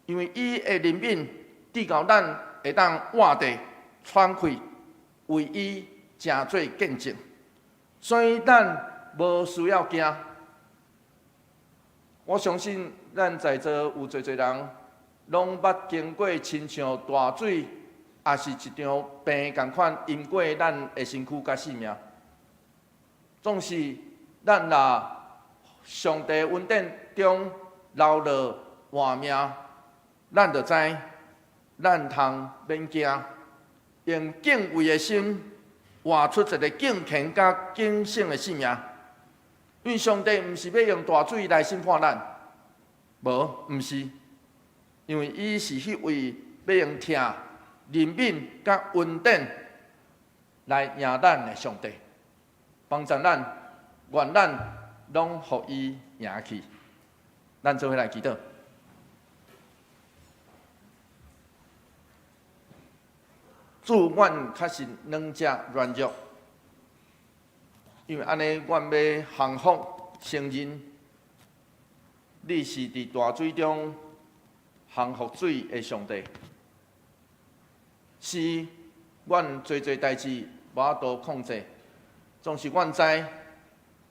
因為伊的憐憫，直到咱會當活著喘氣，為伊成做見證。所以咱無需要驚。我相信咱在座有濟濟人，攏捌經過親像大水，抑是一場病仝款淹過咱的身軀佮性命。總是咱若上帝恩典中留落活命，咱就知，咱通免驚，用敬畏的心活出一个敬虔佮警醒的生命。因為上帝毋是欲用大水來審判咱，無，毋是，因為伊是彼位欲用疼、憐憫佮恩典來贏咱的上帝，幫助咱，願咱攏予伊贏去。咱做伙來祈禱。主，阮確實軟弱軟弱，因為按呢，阮欲降服承認，你是佇大水中降服水的上帝。是，阮濟濟代誌無法度控制，總是阮知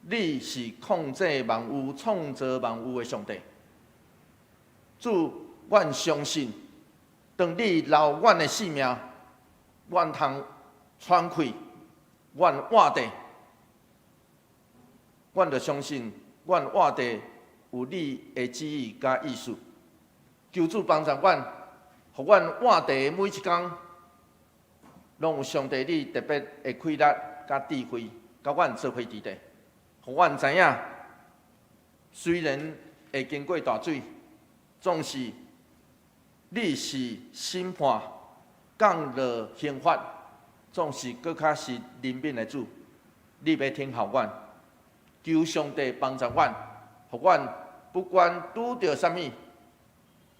你是控制萬有、創造萬有的上帝。主，阮相信，當你留阮的性命，阮通喘氣，阮活著，阮就相信，阮活著有你的旨意佮意思。求主幫助阮，予阮活著的每一工，攏有上帝你特別的氣力佮智慧，佮阮做伙佇咧，予阮知影，雖然會經過大水，總是你是審判。降落刑罰，總是閣較是憐憫的主，你欲聽候阮，求上帝幫助阮，予阮不管拄著啥物，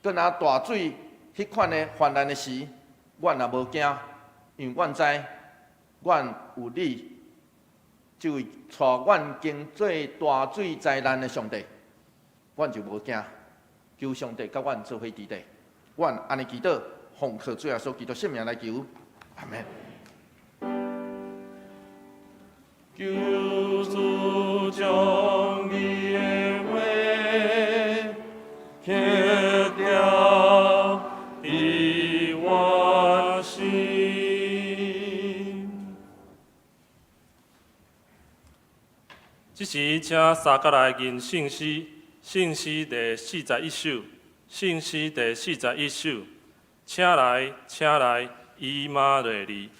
閣若大水彼款的泛濫的時，阮也無驚，因為阮知阮有你，這位帶阮經過大水災難的上帝，阮就無驚。求上帝佮阮做伙佇咧，阮按呢祈禱，奉靠主耶穌基督聖名來求，阿門。求主將伊的話刻雕佇我心。這時，請三角來吟聖詩，聖詩第41首，聖詩第41首，請來，請來，以馬內利。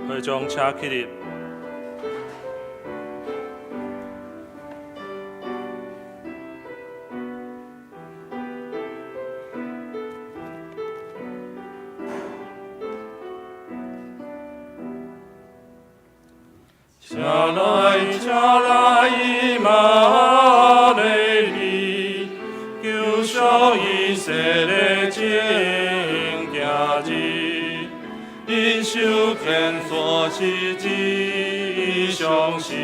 會眾請起立。請來，請來，以馬內利，救贖以色列真行日，因受天所賜之賞賜，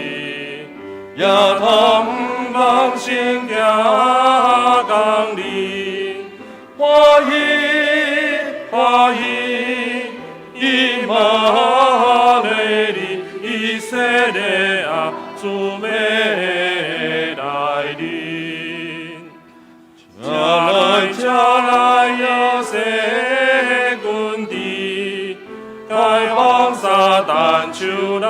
也通望聖行公義，歡喜歡喜，以馬內利，以色列啊，主欲來臨。請來，請來，有世軍隊，解放撒旦手內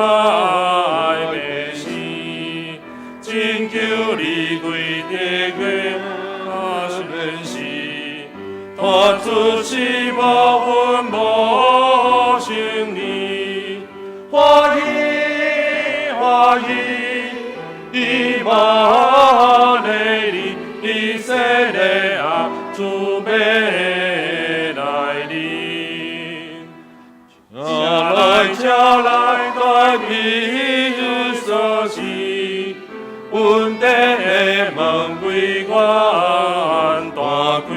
百姓，拯救離開敵國權勢，脫出死無分無勝利。歡喜歡喜，以馬內利，以色列啊，主欲來臨。請來，請來，大地所賜，恩典的門為阮大開，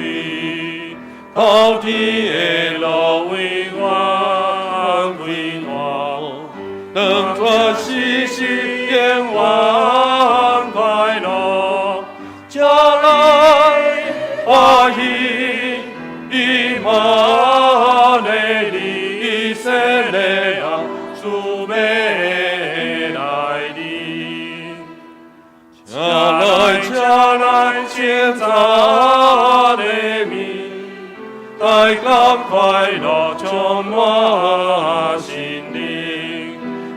滔天的路為阮開闊，當作時時永遠快樂。請來歡喜，以馬內利，以色列啊，主欲來臨。請來，請來，清早的暝，大感快樂充滿心靈，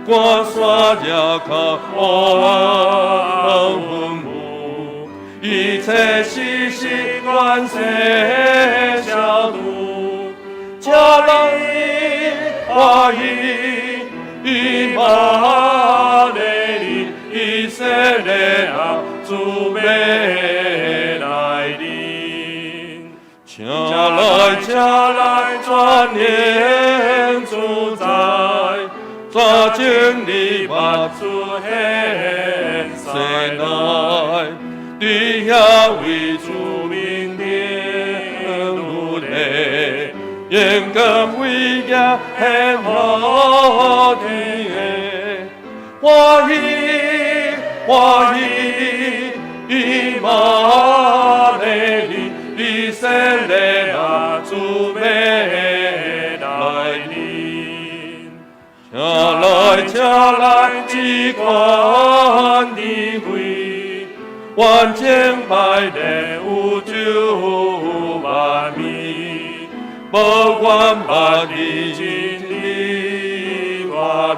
趕山遮較黑暗雲霧，一切時時關係消除。請來歡喜，以馬內利，以色列啊，主欲來臨。請來，請來，全能主宰，抓緊你把主顯西奈，佇遐為主面頂努力，勇敢為行顯好天的，歡喜歡喜，以馬內利，以色列啊，主欲來臨。請來，請來，至懸智慧，萬千百列宇宙萬物，無管萬里真理快樂，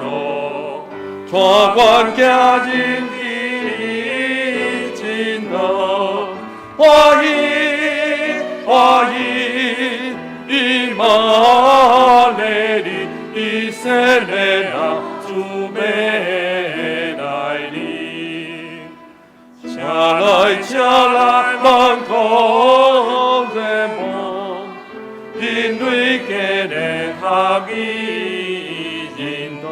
帶阮行仁義真路，歡喜歡喜，以馬內利，以色列啊，主欲來臨。請來，請來，萬國的夢，人類皆來合意認同。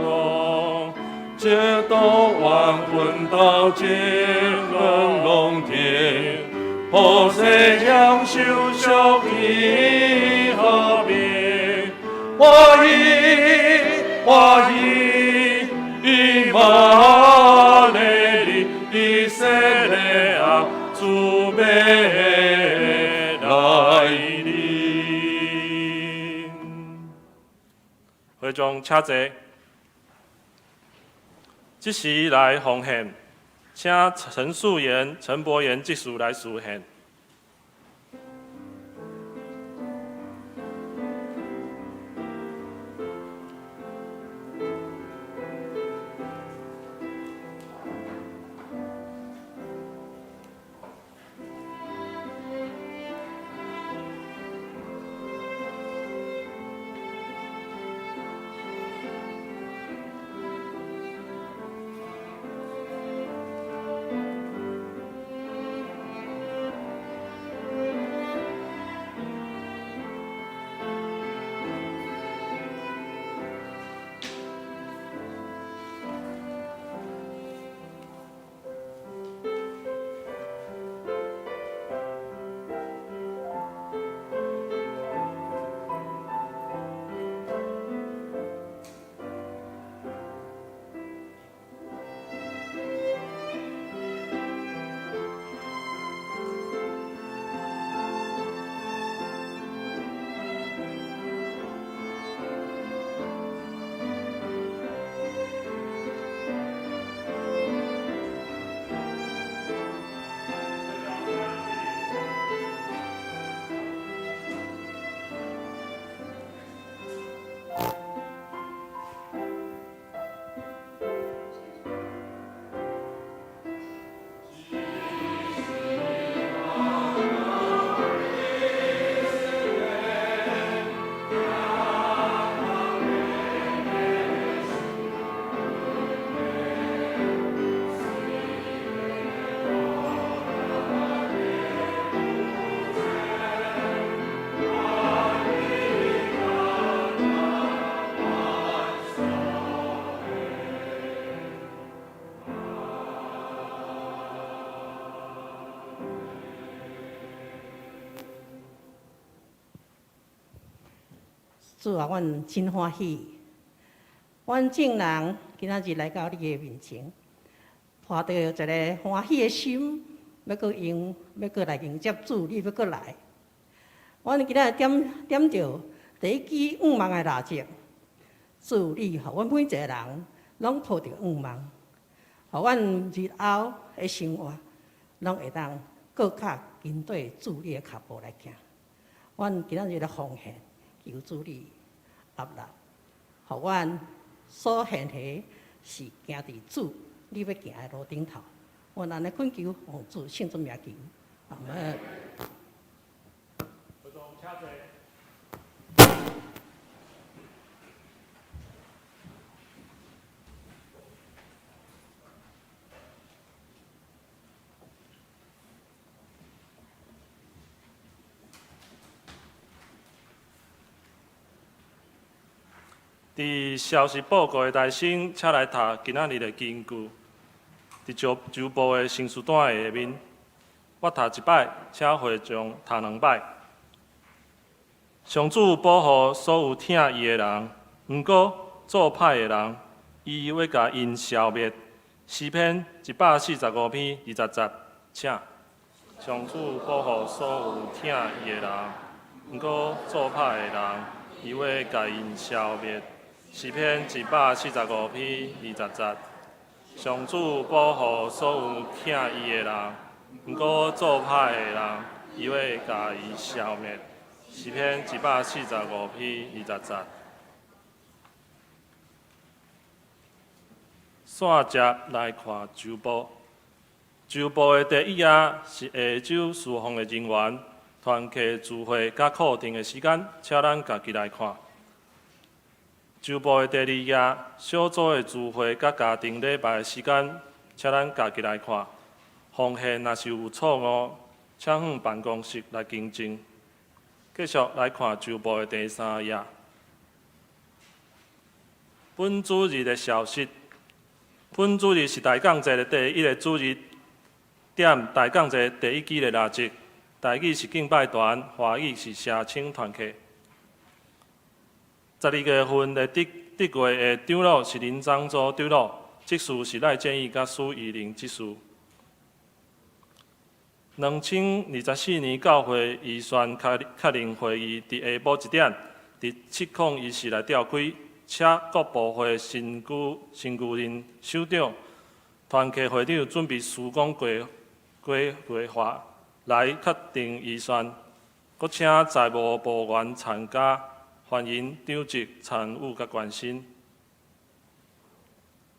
黄昏到这个农田，何西将秀秀去河边，欢喜欢喜，以马内利，以色列啊，主要来临。会众请坐。这时来奉献，请陈素妍、陈伯言执事来司献。主啊，阮真歡喜，阮眾人今仔日來到你的面前，抱著一个歡喜的心，欲閣迎，欲閣來迎接主，你欲閣來。阮今仔日點點著第一支向望的蠟燭，主你予阮每一个人攏抱著向望，予阮日後的生活攏會當閣較緊綴主你的跤步來行。阮今仔日來奉獻，求主你悅納，予阮所獻的是行佇主你欲行的路頂頭。阮按呢懇求，奉主聖主名求，阿們。佇消息報告的台先，請來讀今仔日的經句。佇周周報的新書單的下面，我讀一擺，請會眾讀兩擺。上主保護所有疼伊的人，毋過做歹的人，伊欲共𪜶消滅。詩篇145篇20節，請。上主保護所有疼伊的人，毋過做歹的人，伊欲共𪜶消滅。詩篇145篇20節，上主保護所有疼伊的人，毋過做歹的人，伊欲共伊消滅。詩篇145篇20節。煞接來看周報，周報的第一頁是下晝事奉的人員、團契聚會佮課程的時間，請咱家己來看。周報的第二頁，小組的聚會佮家庭禮拜的時間，請咱家己來看。奉獻若是有錯誤，請向辦公室來更正。繼續來看周報的第三頁。本主日的消息，本主日是大降祭的第一个主日，點大降祭第一支的蠟燭。台語是敬拜團，華語是社青團契。12月份的得得月的長老是林漳州長老，執事是賴建義佮蘇怡玲執事。2024年教會預算確確認會議佇下晡1點，佇701室來召開，請各部會新主新主任首長、團契會長準備施工規規規劃來確定預算，閣請財務部員參加，歡迎長執參與佮關心。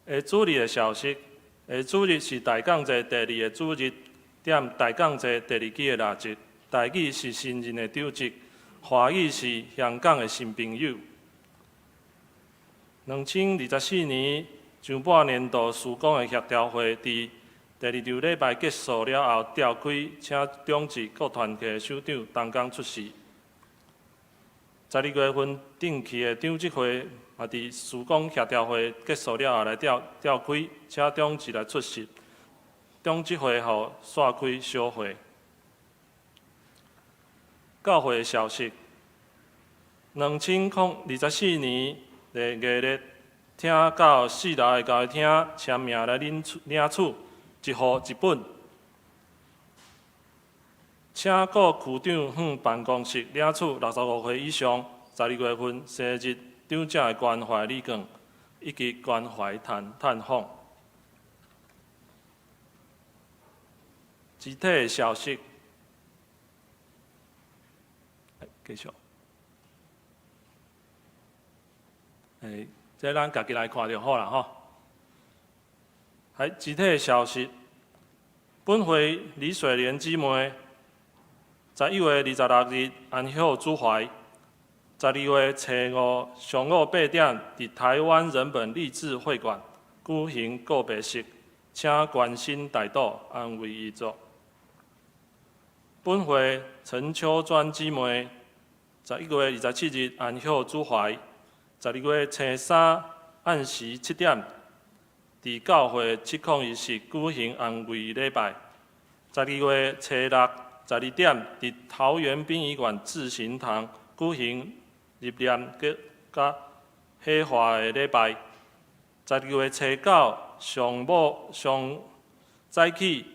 下主日的消息，下主日是大降祭第二个主日，點大降祭第二支的蠟燭。台語是新任的長執，華語是香港的新朋友。2024年上半年度事工的協調會，佇第二場禮拜結束了後召開，請長執各團契首長同工出席。12月份定期的長執會，嘛佇事工協調會結束了後來召召開，請長執來出席。長執會後煞開小會。教會的消息：2024年的月日，聽到四樓的交誼廳簽名來領取領取一戶一本，請各區長向辦公室領取65歲以上12月份生日長者的關懷禮券，以及關懷探探訪。肢體的消息，繼續。欸，這咱家己來看就好啦吼。還肢體的消息，本會李水蓮姊妹，11月26日安息主懷，12月初五上午8點，佇台灣人本勵志會館舉行告別式，請關心代禱安慰遺族。本會陳秋專姊妹，11月27日安息主懷，12月初三暗時7點，佇教會701室舉行安慰禮拜。12月初六12點，佇桃園殯儀館智行堂舉行入殮佮火化的禮拜。12月初九上午上早起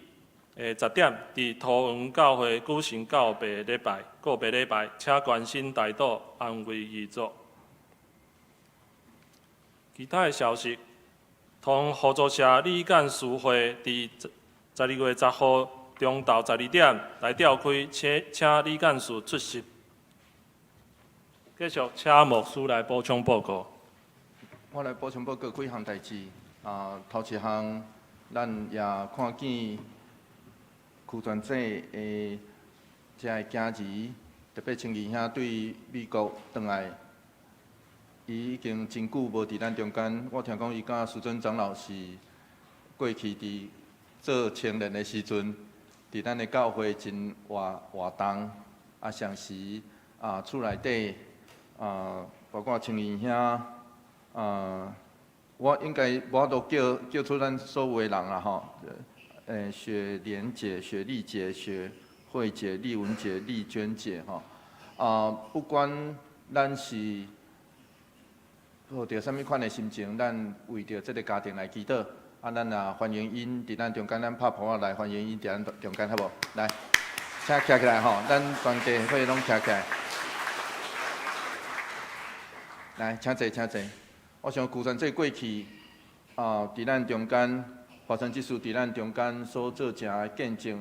的10點，佇桃園教會舉行告別禮拜，告別禮拜，請關心代禱安慰遺族。其他的消息，同合作社理幹事會佇12月10號中晝12點來召開，請請理幹事出席。繼續請牧師來補充報告。我來補充報告幾項代誌。啊，頭一項，咱也看見區全姐的遮个囝兒，特別青兒兄對美國轉來，伊已經真久無佇咱中間。我聽講伊佮師尊長老是過去佇做青年的時陣，佇咱的教會真活活動，啊，常時啊厝內底啊，包括青兒兄啊，我應該無法度叫叫出咱所有的人啦吼。雪蓮姐、雪麗姐、雪慧姐、麗文姐、麗娟姐吼，啊，不管咱是抱著啥物款的心情，咱為著這个家庭來祈禱，啊，咱也歡迎𪜶佇咱中間，咱拍噗仔來歡迎𪜶佇咱中間，好無？來，請徛起來吼，咱全家伙攏徛起來。來，請坐，請坐。我想舊傳這過去啊，佇咱中間發生這事，佇咱中間所做成的見證，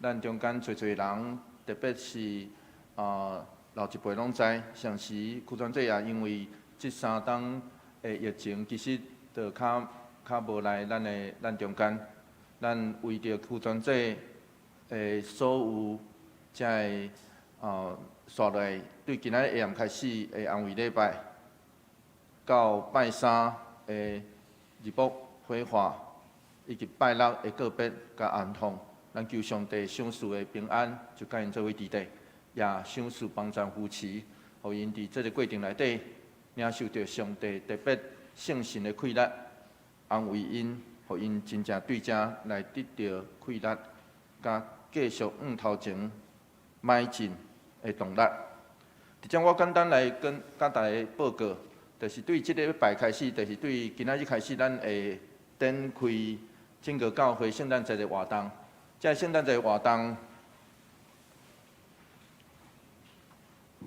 咱中間濟濟人，特別是啊老一輩攏知，上時區傳這也因為這三冬的疫情，其實就較較無來咱的咱中間。咱為著區傳這的所有遮个啊，紲落來對今仔日下暗開始的安慰禮拜，到拜三的日晡火化，以及拜六的告別佮安放，咱求上帝賞賜的平安，就佮𪜶做伙佇底，也賞賜幫贊扶持，予𪜶佇這个過程內底，領受著上帝特別聖神的氣力，安慰𪜶。予𪜶真正對遮來得著氣力，佮繼續向頭前邁進的動力。佇遮我簡單來跟佮大家報告，就是對這禮拜開始，就是對今仔日開始，咱會展開整個教會聖誕節的活動。這聖誕節活動，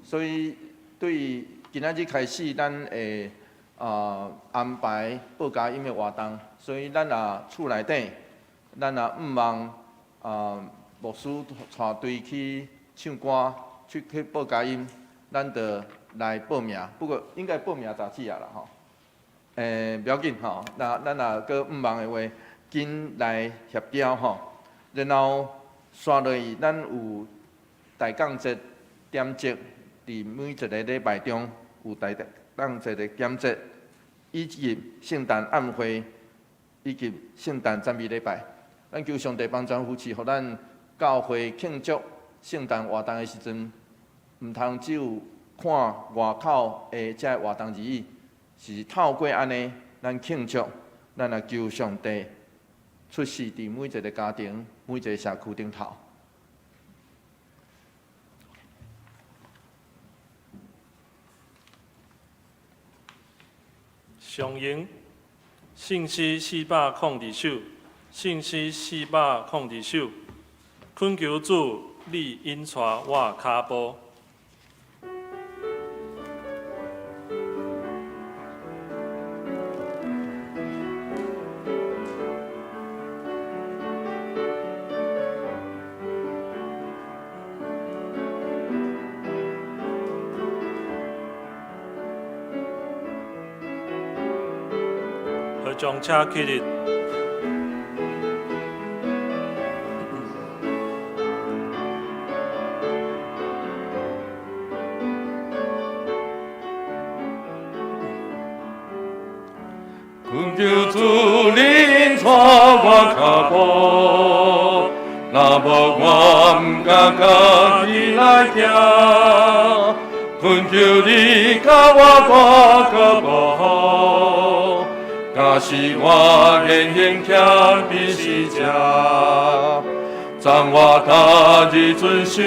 所以對今仔日開始，咱會安排報佳音的活動。所以咱若厝內底，咱若向望牧師帶隊去唱歌，去報佳音，咱就來報名。不過應該報名早起啊啦吼。袂要緊吼，那咱若閣向望的話，緊來協調吼。然後紲落去，咱有大降節點節，佇每一个禮拜中有大降節的點節，以及聖誕晚會，以及聖誕讚美禮拜。咱求上帝幫助扶持，予咱教會慶祝聖誕活動的時陣，毋通只有看外口的這个活動而已，是透過按呢，咱慶祝，咱來求上帝出世佇每一个家庭、每一个社區頂頭。上榮，聖詩402首，聖詩402首，懇求主，你引帶我跤步。合掌請起立。懇求主你引帶我跤步，若無我毋敢家己來行。懇求你教我大腳步，假使我言行欠比死者，昨我逐日遵守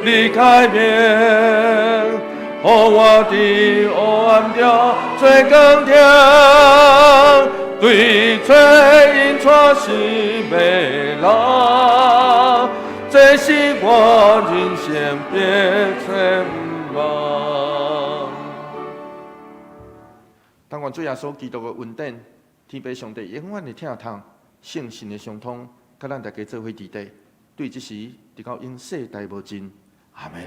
你誡命，予我佇黑暗中做光照，對找引帶是迷人，這是我人生必展望。但願主耶穌基督的恩典，天父上帝永遠的疼痛，聖神的相通，佮咱大家做伙佇底，對這時直到永世代無盡。阿門。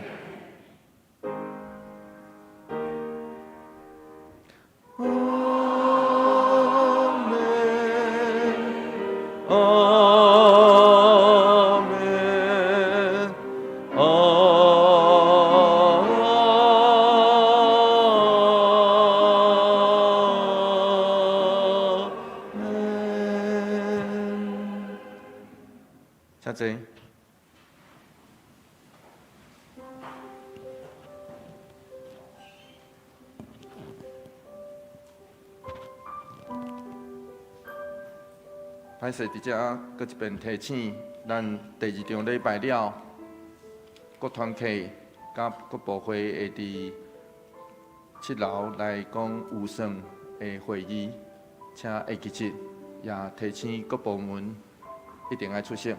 阿門，阿門，阿門。請坐。歹勢佇遮閣一遍提醒，咱第二場禮拜了，各團契佮各部會會佇七樓來講預算的會議，請會記得，也提醒各部門一定愛出席。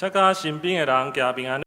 請佮身邊的人行平安。